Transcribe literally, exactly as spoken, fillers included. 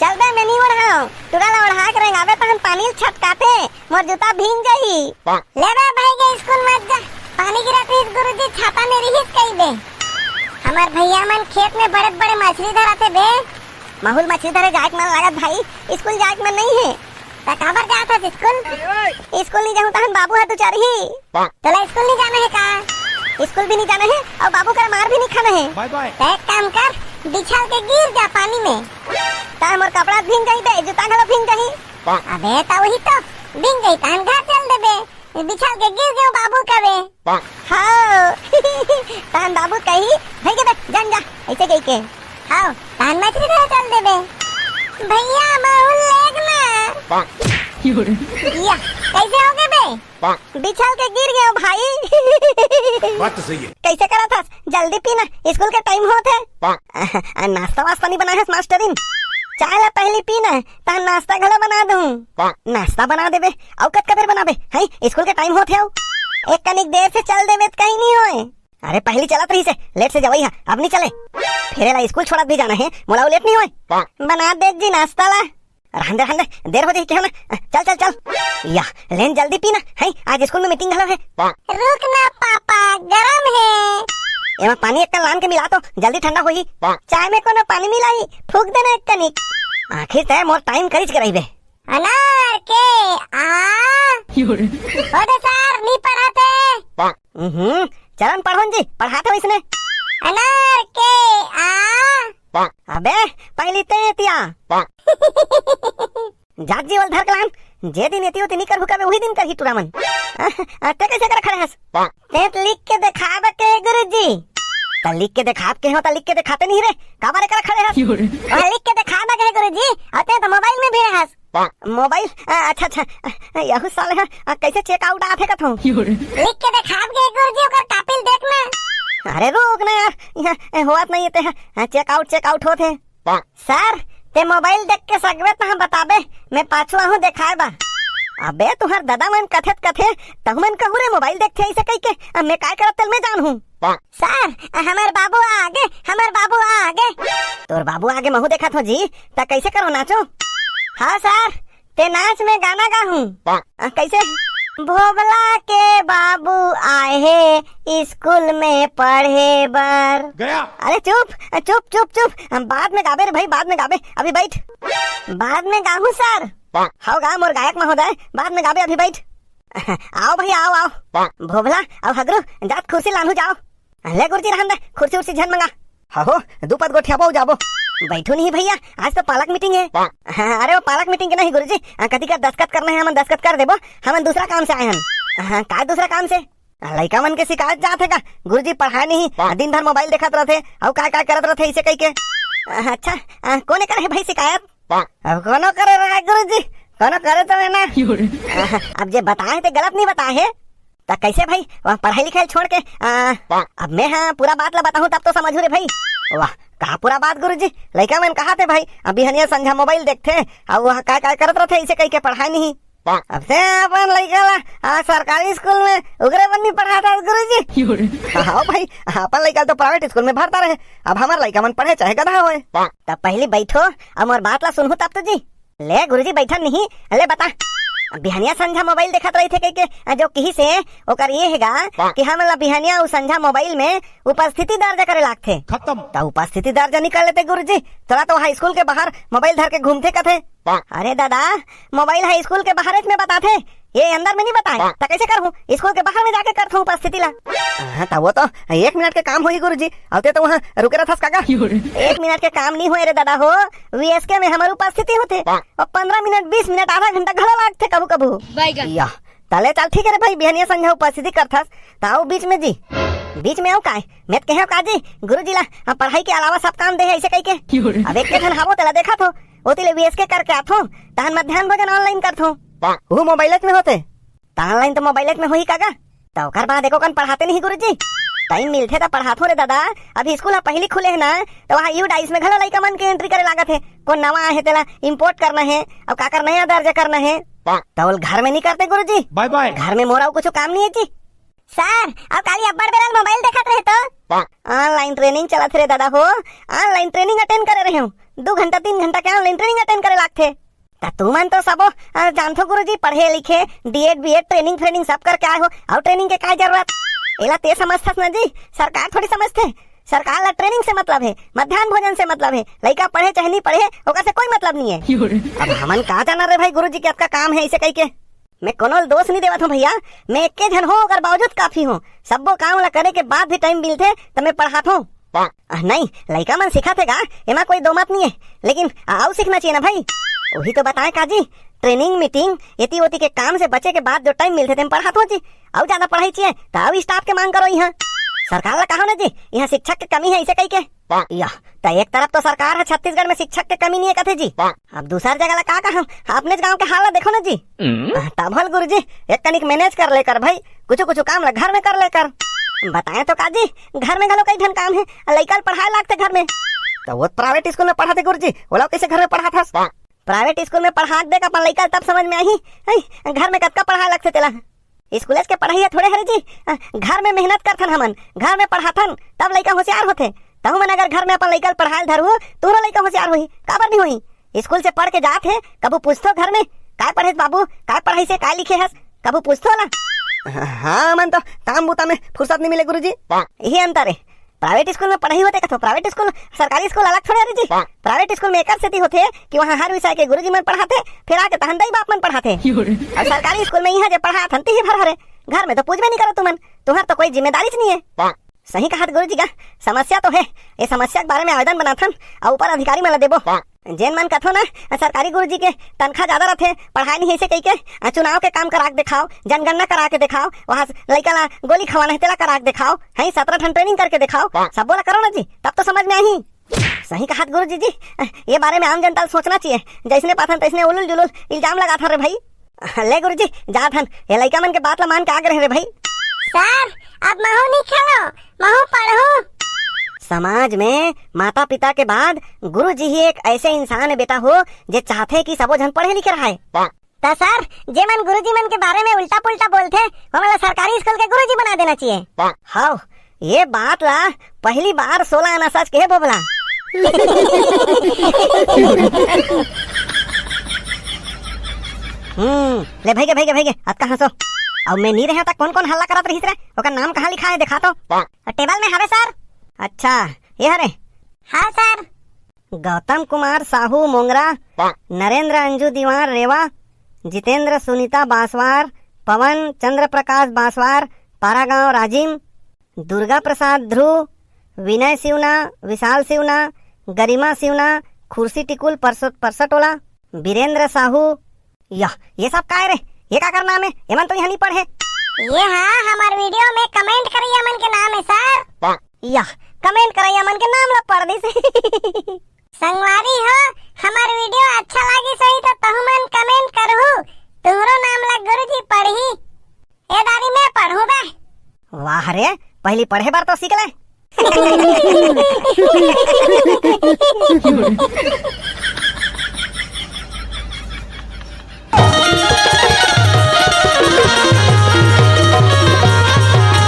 चल बे, मैं नहीं ओढ़ाऊं। टुरा ला ओढ़ा के रेंगाबे तहन पानी ल छटकाथे, मोर जूता भींग जाही। ले बे भाई के स्कूल मत जा, पानी गिरत रहिस गुरुजी, छाता में रिहिस कही बे। हमर भैया मन खेत में बड़े बड़े मछली धरथे बे। महूं ल मछली धरे जाए के मन लागत भाई, स्कूल जाए के मन नहीं हे। त काबर जात हस स्कूल? स्कूल नहीं जाहूं तहन बाबू ह दुचारही। तोला स्कूल नहीं जाना हे का? स्कूल भी नहीं जाना हे अउ बाबू कर मार भी नहीं खाना हे। बाय बाय। त एक काम कर, बिछल के गिर जा पानी में। त मोर कपड़ा भींग जाही बे, जूता घलो भींग जाही। अबे त वही तो, भींग जाही तहन घर चल देबे। बिछल के गिर गेंव बाबू कबे। हाँ। तहन बाबू कही, "भई के बे, जान जा," ऐसे कही के। हाँ, तहन मछली धरे चल देबे। भैया, महूं ल लेग ना। या, कैसे हो गए बे? बिछल के गिर गेंव भाई। बात तो सही है। कैसे करत हस? जल्दी पी ना, स्कूल के टाइम होत हे। आ, नाश्ता वास्ता नहीं बनाए हस मास्टरिन? चाय ला पहली पी ना, तहन नाश्ता घलो बना दूं। नाश्ता बना देबे, अउ कतका बेर बनाबे? हैं, स्कूल के टाइम होत हे अउ। एक कनिक देर से चल देबे त कहीं नहीं होए। अरे पहली चलत रहिसे, लेट से जवई हा, अब नहीं चले। फेर एला स्कूल छोड़त भी जाना हे, मोला अउ लेट नहीं होए। बना दे जी नाश्ता ला। रहन दे, रहन दे, देर हो जाही केहेंव ना। चल, चल, चल। या, लेन जल्दी पी ना, हैं, आज स्कूल में मीटिंग घलो हे। रुक ना पापा, गरम हे। एमा पानी एक कन लान के मिला तो, जल्दी ठंडा होही। चाय में कोनो पानी मिलाही, फूंक देना एक कनिक। आखिर तैं मोर टाइम करिच के रहिबे। अनार के आ। ओ दे सर, नी पढ़ाते। हम्म, चलन पढ़वन जी, पढ़ाते वइसने। अनार के आ। अबे, पहली तैं एतिया। जात जी ओला धर के लान, जे दिन एती ओती नी करहू कबे, उही दिन करही टुरा मन। आ, आ, तैं कैसे कर खड़े हस? तैं त लिख के देखाबे के गुरुजी। त लिख के देखाब के हो, त लिख के देखाते नहीं रे, काबर कर खड़े हस? ओह लिख के देखाबे के गुरुजी, अउ तैं त मोबाइल में भी हस। मोबाइल? आ, अच्छा, अच्छा, आ, यहू साले हा, आ, कैसे चेक आउट आथे कथो? लिख के देखाब के गुरुजी, ओकर कापी ल देख ना। अरे रुक ना यार, यहाँ, ए, होवत नहीं हे ते हा, हाँ, चेक आउट, चेक आउट होत हे। सर, तैं मोबाइल देख के सकबे तहाँ बताबे, मैं पाछू आहूँ देखाए बा। अबे तुहर ददा मन कथे त कथे, तहू मन कहूँ रे मोबाइल देखथे ऐसे कहि के, अब मैं काय करब तेला मैं जानहूँ। सर, हमर बाबू आ गे, हमर बाबू आ गे। तोर बाबू आ गे महूँ देखत हों जी, त कैसे करो नाचो? हाँ सर, तैं नाच में गाना गाहूँ। आ, कैसे? भोभला के बाबू आए हे स्कूल में पढ़े बर। गया। अरे चुप, चुप, चुप, चुप। बाद में गाबे रे भाई, बाद में गाबे, अभी बैठ। बाद में गाहूँ सर। हव गा मोर गायक महोदय, बाद में गाबे, अभी बैठ। आओ भैया, आओ, आओ। भोभला, आओ हगरू, जात कुर्सी लानहूँ जाओ। ले गुरुजी, रहन दे, कुर्सी उर्सी झन मंगा। हाँ हो, दू पद गोठियाबो अउ जाबो। बैठो नहीं भैया, आज तो पालक मीटिंग हे। हाँ, अरे वो पालक मीटिंग के नहीं गुरुजी, आ, कति का दस्तखत करना हे, हमन दस्तखत कर देबो, हमन दूसरा काम से आए हन। हाँ, का दूसरा काम से? आ, लइका मन के शिकायत जात हे का? गुरुजी पढ़ाए नहीं, आ, दिन भर मोबाइल देखत रहिथे, अउ काय काय करत रहिथे ऐसे कहि के। आ, अच्छा, आ, कोने करे हे भाई शिकायत? अब कोनो करे रहे गुरुजी, कोनो करे तो हे ना। आ, अब जे बताए हे ते गलत नहीं बताए हे। त कैसे भाई, वह पढ़ाई लिखाई छोड़ के, आ, अब मैं हाँ पूरा बात ला बताहूँ तब तो समझहू रे भाई। वाह, का पूरा बात गुरुजी? लइका मन कहत हे भाई, अब बिहनिया संझा मोबाइल देखथे, अउ वह काय काय करत रहिथे, ऐसे कहि के पढ़ाए नहीं। अब से अपन लइका ला, आ, सरकारी स्कूल में उगरे बन्नी पढ़ात हस गुरुजी। हाँ भाई, अपन लइका तो प्राइवेट स्कूल में भरता रहे, अब हमर लइका मन पढ़े चाहे गधा होए। त पहली बैठो, अब मोर बात ला सुनहू तब तो जी। ले गुरुजी, बैठन नहीं, ले बता। बिहनिया संझा मोबाइल देखत रहिथे कहि के, जो किहिस हे, ओकर ये हे गा कि हमन ला बिहनिया अउ संझा मोबाइल में उपस्थिति दर्ज करे लागथे। खत्म। त उपस्थिति दर्ज नहीं कर लेते गुरुजी, तोला तो वहाँ स्कूल के बाहर मोबाइल धर के घूमथे कथे। अरे दादा, मोबाइल ह स्कूल के बाहरेच में बताथे, ये अंदर में नहीं बताए, त कैसे करहूँ? स्कूल के बाहर में जाके करथों उपस्थिति ला। हाँ, त वो तो एक मिनट के काम होही गुरुजी, अउ तैं तो वहाँ रुके रहिथस काका। एक मिनट के काम नहीं होए रे दादा हो, वीएसके में हमर उपस्थिति होथे, अउ पंद्रह मिनट, बीस मिनट, आधा घंटा घलो लागथे कभू कभू। या, तले चल ठीक हे रे भाई, बिहनिया संझा उपस्थिति करथस, त अउ बीच में जी, बीच में अउ काय? मैं त कहेंव का जी, गुरुजी ला, हाँ, पढ़ाई के अलावा सब काम दे हे ऐसे कहि के। अब एक के झन हावो तेला देखत हों, ओती ले वीएसके करके आथों, तहन मध्यान्ह भोजन online करथों। वो मोबाइलेच में होथे। त online तो मोबाइलेच में होही काका। त ओकर बाद एको कन पढ़ाते नहीं गुरुजी। टाइम मिलथे त पढ़ाथों रे दादा। अभी स्कूल ह पहली खुले हे ना, त वहाँ यू डाइस में घलो लइका मन के एंट्री करे लागत हे। कोन नवा आए हे तेला इम्पोर्ट करना हे, अउ काकर नया दर्ज करना हे। त ओला घर में नहीं करते गुरुजी। बाय बाय। घर में मोर अउ कुछु काम नहीं हे जी। सर, अउ काली अब्बड़ बेरा ले मोबाइल देखत रहे तो? Online training चलत हे रे दादा हो, online training attend करे रहे हूँ। दू घंटा, तीन घंटा के online training attend करे लागथे। त तुमन तो सबो, अ, जानथो गुरुजी, पढ़े लिखे, डीएड बीएड, ट्रेनिंग फ्रेनिंग सब करके आए हो, अउ ट्रेनिंग के काय जरूरत? एला ते समझथस ना जी, सरकार थोड़ी समझथे। सरकार ला ट्रेनिंग से मतलब हे, मध्यान्ह भोजन से मतलब हे। लइका पढ़े चाहे नहीं पढ़े, ओकर से कोई मतलब नहीं है। अब हमन का जाना रे भाई, गुरुजी के अतका काम है इसे कही के। मैं कोनो ल दोष नहीं देवत हूँ भैया, मैं एके झन हूँ, ओकर बावजूद काफी हूँ। सब्बो काम ला करे के बाद भी टाइम मिलथे त मैं पढ़ात हूँ। अह, नहीं, लइका मन सिखत हे गा, एमा कोई दो मत नहीं है, लेकिन अउ सीखना चाहिए ना भाई। वही तो बताए का जी, ट्रेनिंग मीटिंग एती ओती के काम से बचे के बाद जो टाइम मिलथे तेम पढ़ात हो जी। अउ ज्यादा पढ़ाई चाहिए त अउ स्टाफ के मांग करो यहाँ। सरकार ला कहो ना जी, यहाँ शिक्षक के कमी है इसे कही के। या, त एक तरफ तो सरकार है छत्तीसगढ़ में शिक्षक के कमी नहीं है कथे जी, अब दूसर जगह ला का कहा, अपने गांव के हाल ला देखो ना जी। तब हल गुरुजी, एक कनिक मैनेज कर लेकर भाई, कुछ कुछ काम ला घर में कर लेकर। बताए तो का जी, घर में घलो कई ठन काम है, लइका ल पढ़ाए लागथे घर में। तो वो प्राइवेट स्कूल में पढ़ाथे गुरुजी, ओला कैसे घर में पढ़ाथस? प्राइवेट स्कूल में पढ़ा देख अपन लइका ल, तब समझ में आही। हैं, घर में कतका पढ़ाए लगथे तेला। स्कूलेज के पढ़ाई है थोड़े हरे जी, अ, घर में मेहनत करथन हमन, घर में पढ़ाथन, तब लइका होशियार होथे। तहु मन अगर घर में अपन लइका ल पढ़ाए ल धरहू, तुहरो लइका होशियार होही, काबर नहीं होही? स्कूल से पढ़ के जात हे, कभू पूछथो घर में, "काय पढ़े बाबू, काय पढ़ाई से, काय लिखे हस?" कभू पूछथो ला? हाँ, मन तो काम बूता में फुर्सत नहीं मिले गुरुजी। यही अंतर है, प्राइवेट स्कूल में पढ़ाई होथे कथो प्राइवेट स्कूल, सरकारी स्कूल अलग थोड़े हरे जी। प्राइवेट स्कूल में एकर सेती होथे कि वहाँ हर विषय के गुरुजी मन पढ़ाथे, फिर आके तहन दाई बाप मन पढ़ाथे। अउ सरकारी स्कूल में यहाँ जे पढ़ाथन तिही भर हरे, घर में तो पूछबे नहीं करो तुमन, तुहर तो कोई जिम्मेदारी नहीं है। सही कहत गुरुजी का, समस्या तो है, ये समस्या के बारे में आवेदन बनाथन अउ ऊपर अधिकारी मन ला देबो। जेन मन कथो ना, सरकारी गुरुजी के तनखा ज्यादा रथे, पढ़ाई नहीं ऐसे कही के, अ, चुनाव के काम करा के दिखाओ, जनगणना करा के दिखाओ, वहाँ से लइका ला गोली खवाना है तेला करा के दिखाओ, हैं, सत्रह ठन ट्रेनिंग करके दिखाओ, सबो ला करो ना जी, तब तो समझ में आही। सही कहत गुरुजी जी, अ, ये बारे में आम जनता ला सोचना चाहिए, जैसने पाथन तैसने उलुल जुलुल इल्जाम लगाथन रे भाई। ले गुरुजी, जात हन, ये लइका मन के बात ला मान के आगे रहे रे भाई। सर, अब महू नहीं खेलो, महू पढ़ू। समाज में माता पिता के बाद गुरुजी ही एक ऐसे इंसान है बेटा हो, जे चाहथे कि सबो झन पढ़े लिखे रहे। त सर, जे मन गुरुजी मन के बारे में उल्टा पुल्टा बोलथे, वो मन ला सरकारी स्कूल के गुरुजी बना देना चाहिए। हाव, ये बात ला पहली बार सोला आना सच कहे बोबला। हम्म, ले भइगे, भइगे, भइगे, अतका हंसो। अब मैं नी रहे त कौन कौन हल्ला करत रहिस रे? ओकर नाम कहाँ लिखा है, देखा तो। टेबल में हवे सर। अच्छा, ये हरे। हाँ सर। गौतम कुमार साहू मोंगरा, नरेंद्र अंजू दीवान रेवा, जितेंद्र सुनीता बांसवार, पवन चंद्र प्रकाश बांसवार, पारागांव राजिम, दुर्गा प्रसाद ध्रुव, विनय सिवना, विशाल सिवना, गरिमा सिवना, खुर्सी टिकुल परसो-, परसटोला, बीरेंद्र साहू। यह, ये सब काय रे? ये काकर नाम है? एमन तो यहाँ नहीं पढ़े। ये हाँ, हमार वीडियो में कमेंट करइया मन के नाम है सर। यह, कमेंट करइया मन के नाम ला पढ़ दिस। संगवारी हो, हमार वीडियो अच्छा लागिस होही त तहु मन कमेंट करहू, तुहरो नाम ला गुरुजी पढ़ही। ए दारी मैं पढ़हूँ बे। वाह रे, पहली पढ़े बर तो सीख ले।